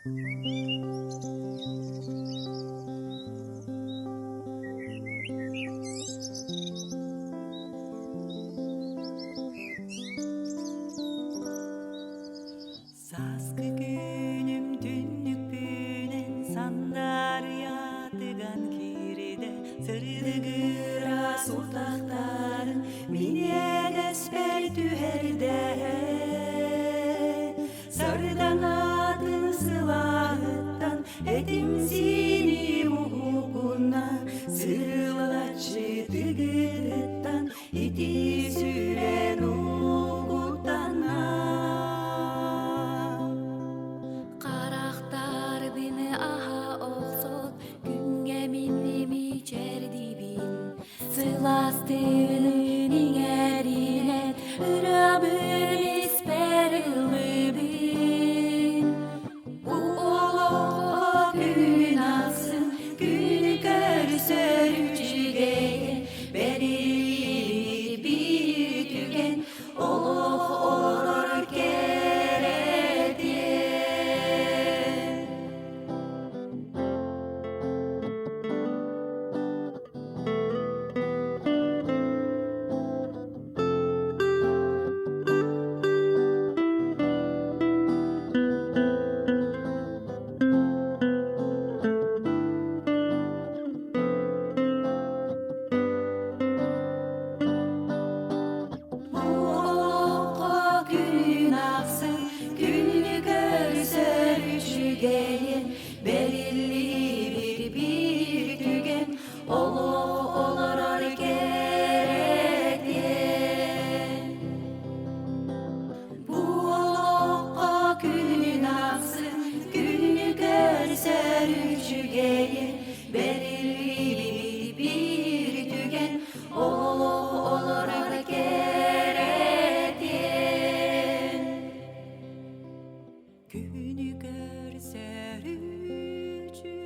Сааскы күнүм түннүкпүнэн сандаарыйа тыган киирдэ сырдыгыра сутахтарын мин эдэспэр түһэрдэ сардаҥатын сылааһыттан этим-сииним уһугунна сырылаччы тыгытыттан ити сүрэн угуттана Харахтарбын аһа охсот күҥҥэ мин мичэрдибин сылаас тыынын иҥэринэн ырыабын испэр ыллыбын Бу олоххо күн ахсын күнү көрсөр үчүгэйэ бэриллибит биир түгэн олох олорор кэрэтиэн. Олоххо күн ахсын күнү көрсөр үчүгэйин бэриллибит биир түгэн олох олорор кэрэтиэн. Бу олоххо күн ахсын күнү көрсөр үчүгэйин бэриллибит биир түгэн олох олорор кэрэтиэн. Күнү көрсөр үчүгэйин.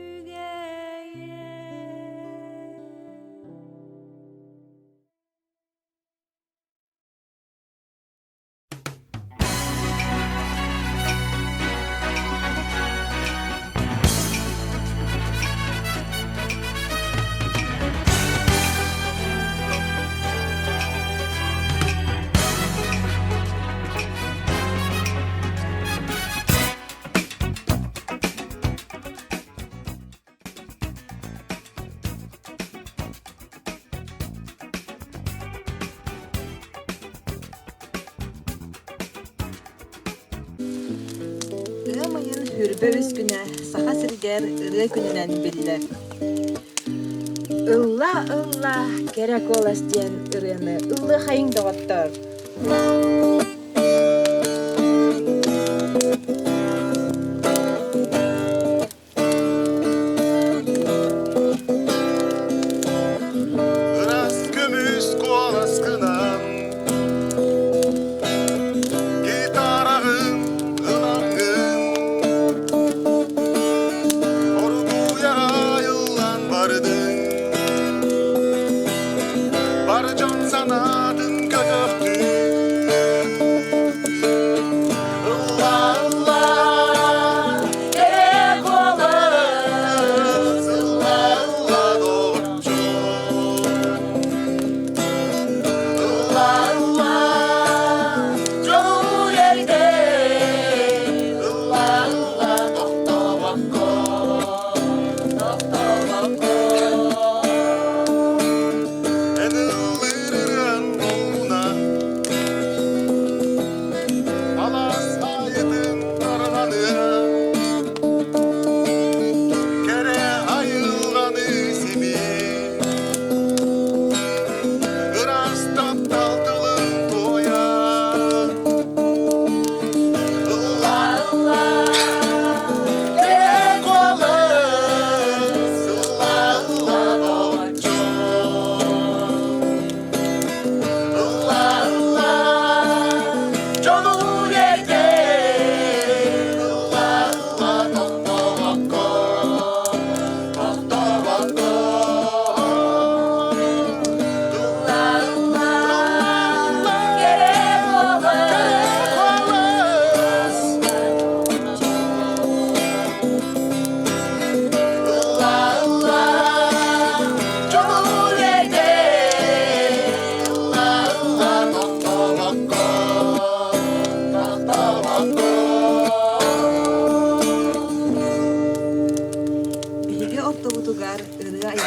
Ыам ыйын Хүрбэ үс күнэ Саха сиригэр ырыа күнүнэн биллэр. Ылла-ылла кэрэ куолас диэн ырыаны ыллыахайыҥ доҕоттор! Ыраас көмүс куоласкынан гитараҕын ылаҥҥын оргууйаҕа айыллан бардыҥ бар дьон санаатын көтөхтүҥ.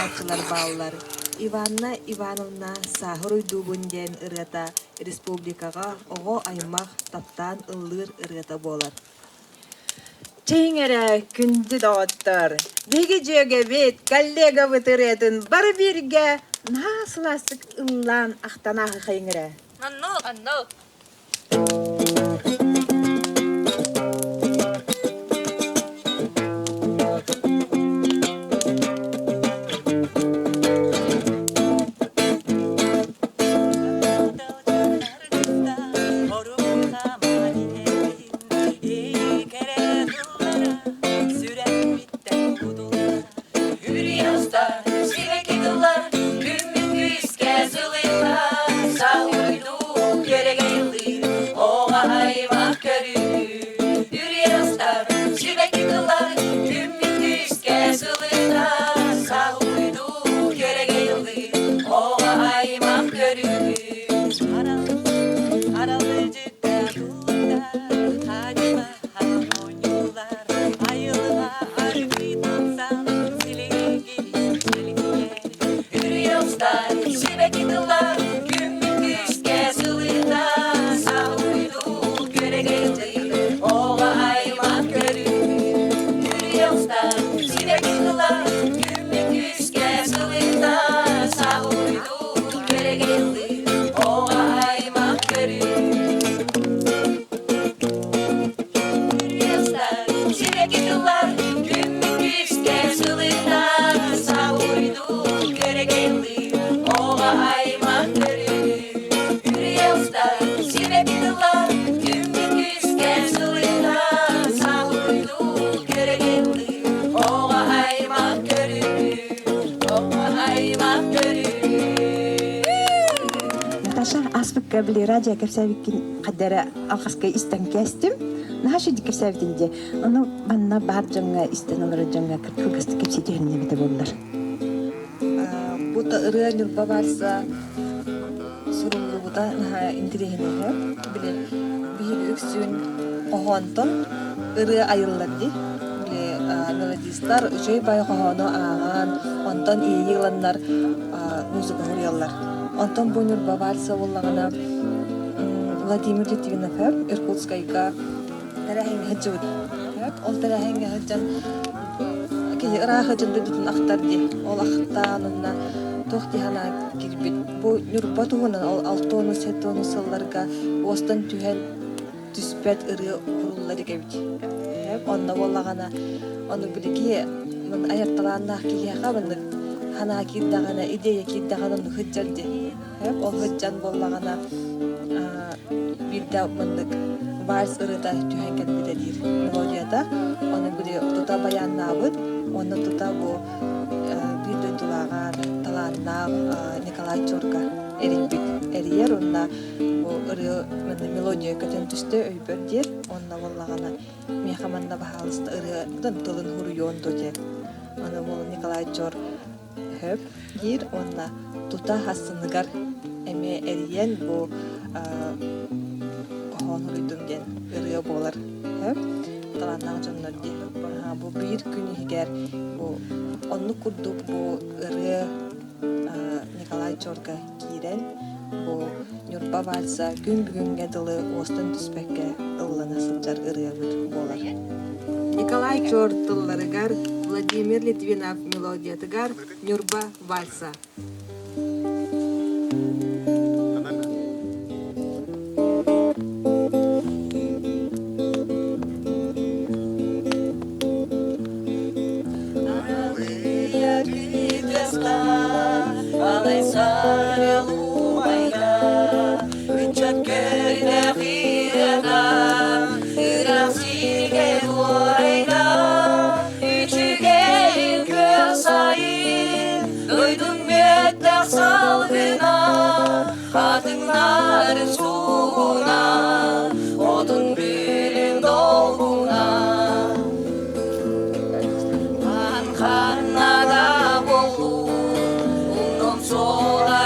ыллааччылар бааллар. Иванна Ивановна «Сааһыр уйдуубун» диэн ырыата республикаҕа оҕо аймах таптаан ыллыыр ырыата буолар. Чэйиҥ эрэ, күндү доҕоттор! Биһиги дьүөгэбит, коллегабыт ырыатын бары бииргэ наһаа сылаастык ыллаан ахтан ааһыахайыҥ эрэ. Оннук, оннук. Наташа, ааспыкка били радио кэпсээбиккин хаддара алҕаска истэн кээстим. Наһаа шүдүк кэпсээбитин дии. Ону манна баар дьоҥҥо истэн олорор дьоҥҥо кылгастык кэпсии түһүннэбитэ буоллар. Бу ырыа Ньурба барса суруллубута наһаа интэриэһинэй. Били биһиги үксүн хоһоонтон ырыа айыллар дии. Били мелодистар үчүгэй бай хоһоону ааҕан, онтон иэйии ыланнар музыка суруйаллар. Онтон бу Ньурба вальса буоллаҕына Владимир Литвинов Иркутскайга тэрээһиҥҥэ сылдьыбыт. Ол тэрээһиҥҥэ сылдьан киһи ыраах сылдьан дойдутун ахтар дии. Ол ахтаан уонна туох дии санаа киирбит. Бу Ньурба туһунан ол 60-70 сылларга уостан түһэн түспэт ырыа уһулуллар эбит. Онно буоллаҕына ону били киһи айар талааннаах киһиэхэ маннык санаа киирдэҕинэ, идея киирдэҕинэ оннук сылдьар дии. Ол сылдьан буоллаҕына биирдэ маннык вальс ырыата түһэн кэлбитэ диир мелодията. Ону били тута баяннаабыт уонна тута бу биир дойдулааҕар талааннаах Николай Чурка эрийбит. Эрийэр уонна бу ырыа мелодия көтөн түстэ өйбөр диир уонна буоллаҕына миэхэ манна баһаалыста ырыа тылын суруйуон дуо диэн. Аны бу Николай Чор Хөп диир уонна тута сарсыныгар эмиэ эрийэн бу хоһоон суруйдум диэн ырыа буолар хөп талааннаах дьоннор дии бу биир күн иһигэр бу оннук курдук бу ырыа Николай Чорга киирэн бу Ньурба вальса күн бүгүҥҥэ дылы уостан түспэккэ ыллана сылдьар ырыабыт буолар. Николай Чор тылларыгар, Владимир Литвинов мелодиятыгар «Ньурба вальса». Хатыҥнарын суугуна, отун бүрүн долгуна. Ханна да боллун, умнум сола.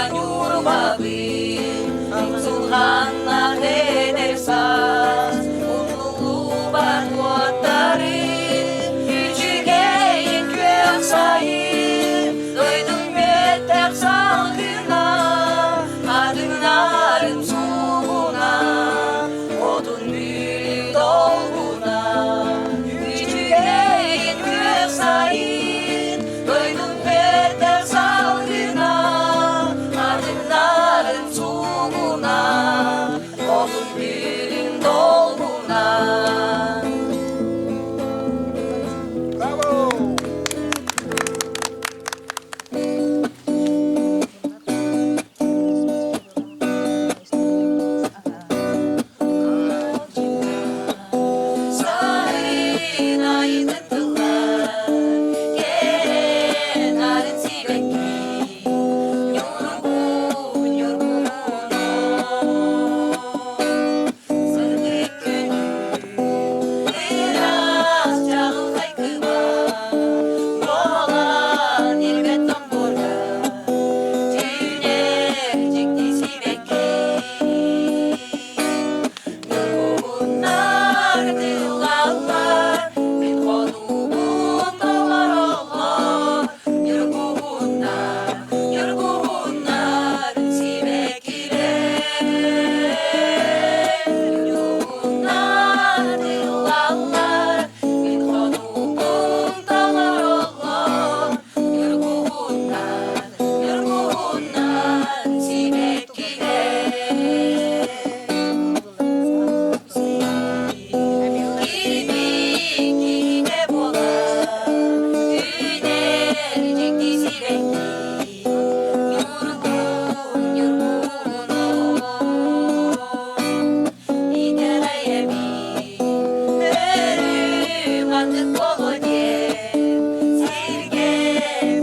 Сырдык буолуо диэн, сиргэ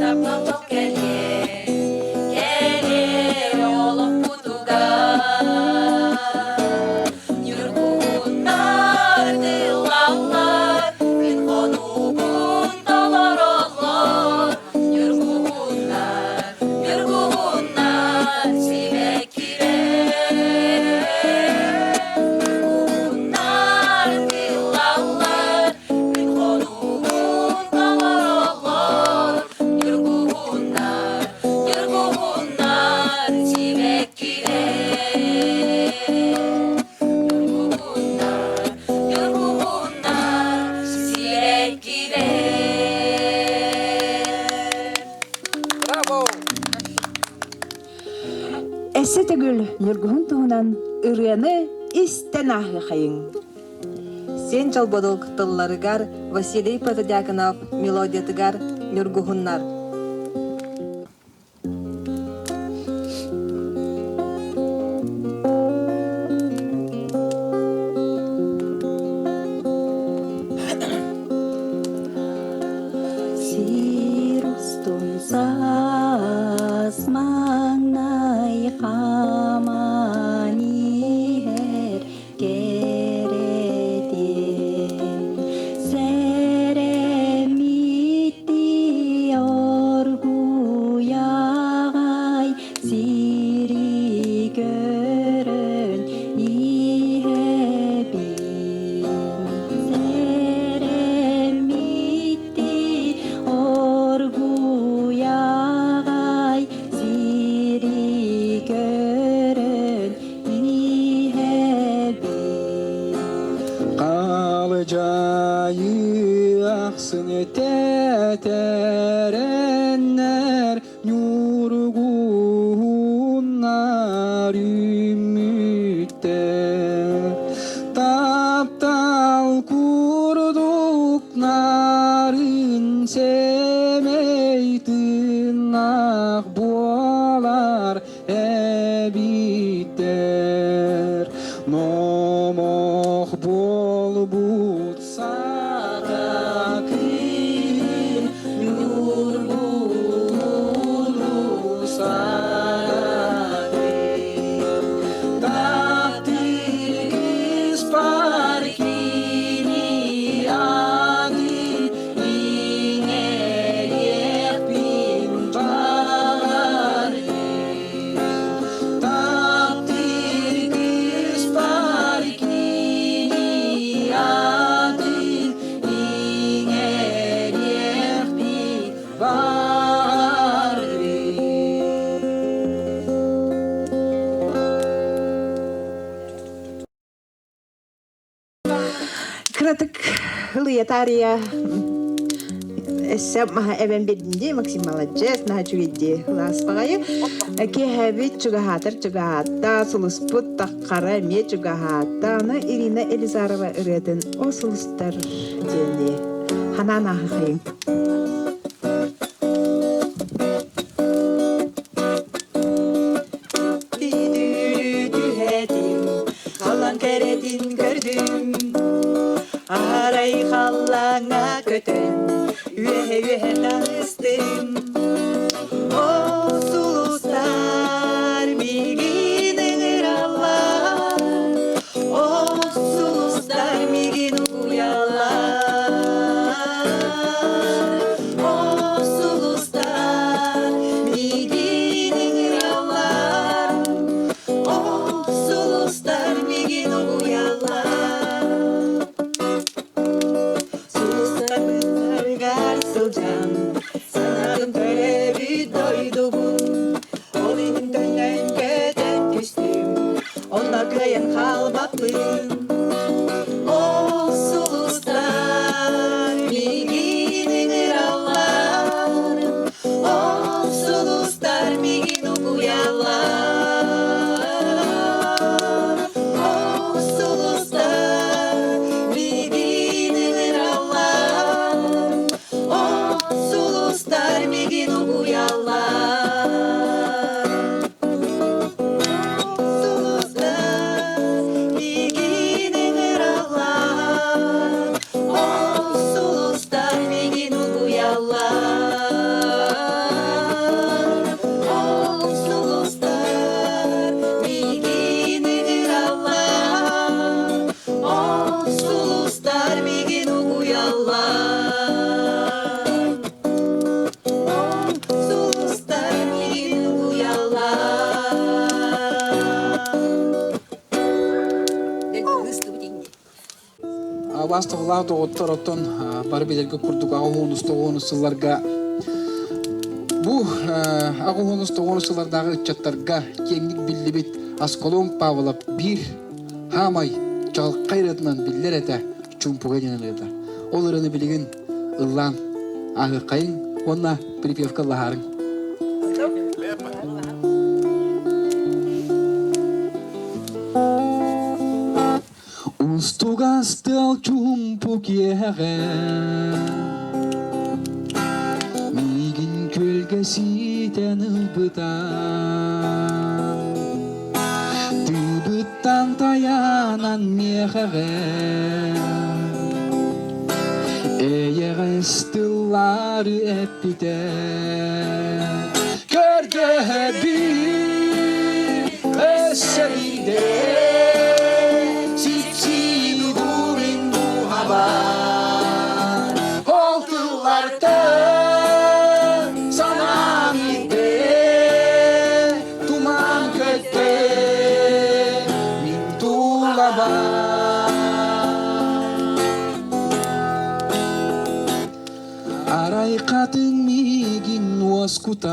таптал кэлиэ, кэлиэ олохпутугар. Ньургуһуннар тыллаллар, күн хонугун толороллор. Ньургуһуннар, ньургуһуннар сибэккилэр. Ньургуһуннар тыллаллар, күн хонугун толороллор. Ньургуһуннар, ньургуһуннар сибэккилэр. Ньургуһуннар, ньургуһуннар сибэккилэр. Браво! Эссе төгүл Ньургуһун туһунан ырыаны истэн ааһыахайыҥ. Сиэн Чолбодук тылларыгар Василий Протодьяконов мелодиятыгар Ньургуһуннар. Сир устун саас маҥнай хааман иһэр кэрэтин сэрэммиттии оргуйаҕай сири көрөн иһэбин сэрэммиттии оргуйаҕай сири көрөн Хаалыдьайыы ахсын тэтэрэннэр ньургуһуннар үүммүттэр. Таптал курдук нарын сэмэй тыыннаах буолар эбиттэр номох буолбут саха кыыһын ньургуһуну санатыы таптыыр кыыспар кини аатын иҥэриэхпин баҕарыы Таптыыр кыыспар кини аатын иҥэриэхпин баҕарыы Кыратык ылыйа таарыйа эссе маһа эбэн биэрдин дии Максим маладьыас наһаа үчүгэй лаас баҕайы киэһэбит чугаһаатар чугаһаатта сулуспут таххара эмиэ чугаһаатта аны Ирина Елизарова ырыатын о сулустар диэни ханаан ааһыхайыҥ. Түһэтим, халлаан кэрэтин көрдүм. Арай халлааҥҥа көтөн, үөһэ-үөһэ таҕыстым. О сулустар миигин ыҥыраллар, о сулустар миигин угуйаллар. О сулустар миигин ыҥыраллар, о сулустар миигин угуйаллар. Сулустар быыстарыгар сылдьан, санаатым төрөөбүт. Убаастабылаах доҕоттор, оттон бары билэргэ курдук аҕыс уон сылларга бу 89 сыллардааҕы ыччаттарга киэҥник биллибит Аскалон Павлов биир хаамай чаҕылхай ырыатынан биллэр этэ, чуумпуга диэн ырыата. Ол ырыаны билигин ыллаан ааһыаххайыҥ уонна припевка ыллаһаарыҥ. Устугас тыал чуумпу киэһэҕэ Миигин күөлгэ сиитэн ылбыта Тыыбыттан тайаанан миэхэҕэ Эйэҕэс тыллары эппитэ Көрдөһөбүн өссө биирдэ Сипсиини буурин дууһабар Ол тыллартан санаам ирдэ Туман көттө мин тулабар Арай хатыҥ миигин уоскутан,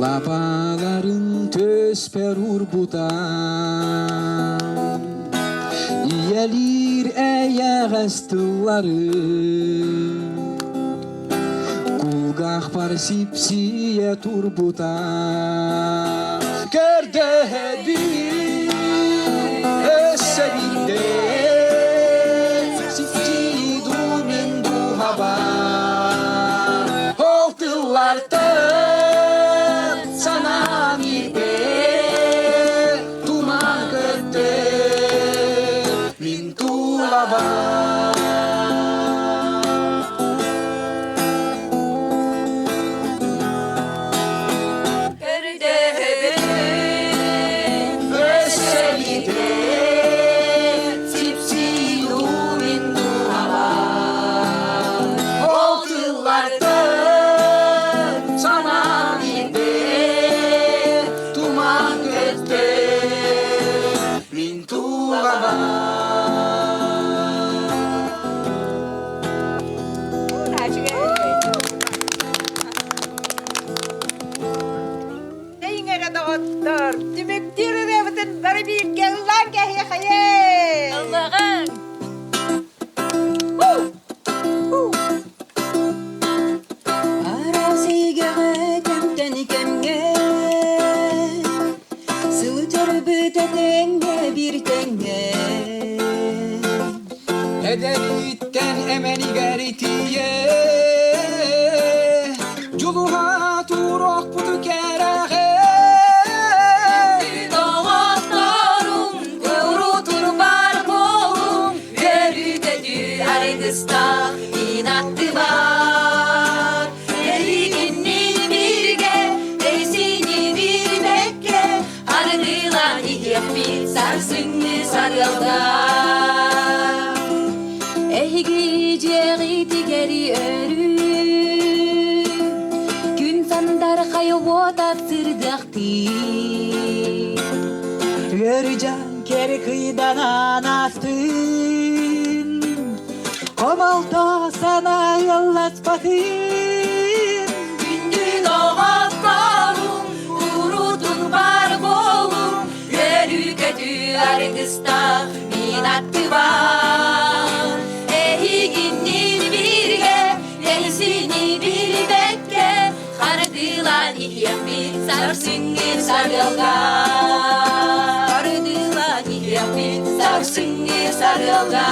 лапаларын төспөр уурбутан, ийэлиир эйэҕэс тыллары кулгаахпар сипсийэ турбута. Көрдөһөбүн өссө биирдэ сипсии дуу мин дууһабар ол тыллартан санаам ирдэ туман көттө мин тулабар. Көрдөһөбүн өссө биирдэ сипсиилуу мин дууһабар Ол тыллартан санаам ирдэ Туман көттө мин тулабар. Эйиҥ эрэ доҕоттор, түмүктүүр ырыабытын бары бииргэ ыллаан кэһиэхэйэ! Ыллаҕыҥ! Араас эйгэҕэ кэмтэн кэмҥэ Сылы төрбүт этэҥҥэ биир тэҥҥэ Эдэриттэн эмэнигэр тиийэ Дьулуһа туруохпуту кэрэҕэ Доҕотторум курутун бар буолуҥ Үөрүү-көтүү аргыстаах мин аттыбар Эйигинниин бииргэ, эйсини билбэккэ Арыгылаан иһиэхпит сарсыҥҥы сарыалга Эһиги дьиэҕитигэр өрүү Күн сандархай уота сырдыахтыы Үөрүдьан кэри кыйданан аастын Хомолто санаа ыалласпатын Күндү доҕотторум, урутун бар буолуҥ, Үөрүү-көтүү аргыстаах мин аттыбар. Эһигинниин бииргэ, эһисини билбэккэ, Хардыылаан иһиэхпит сарсыҥҥы сарыалга. Хардыылаан иһиэхпит сарсыҥҥы сарыалга.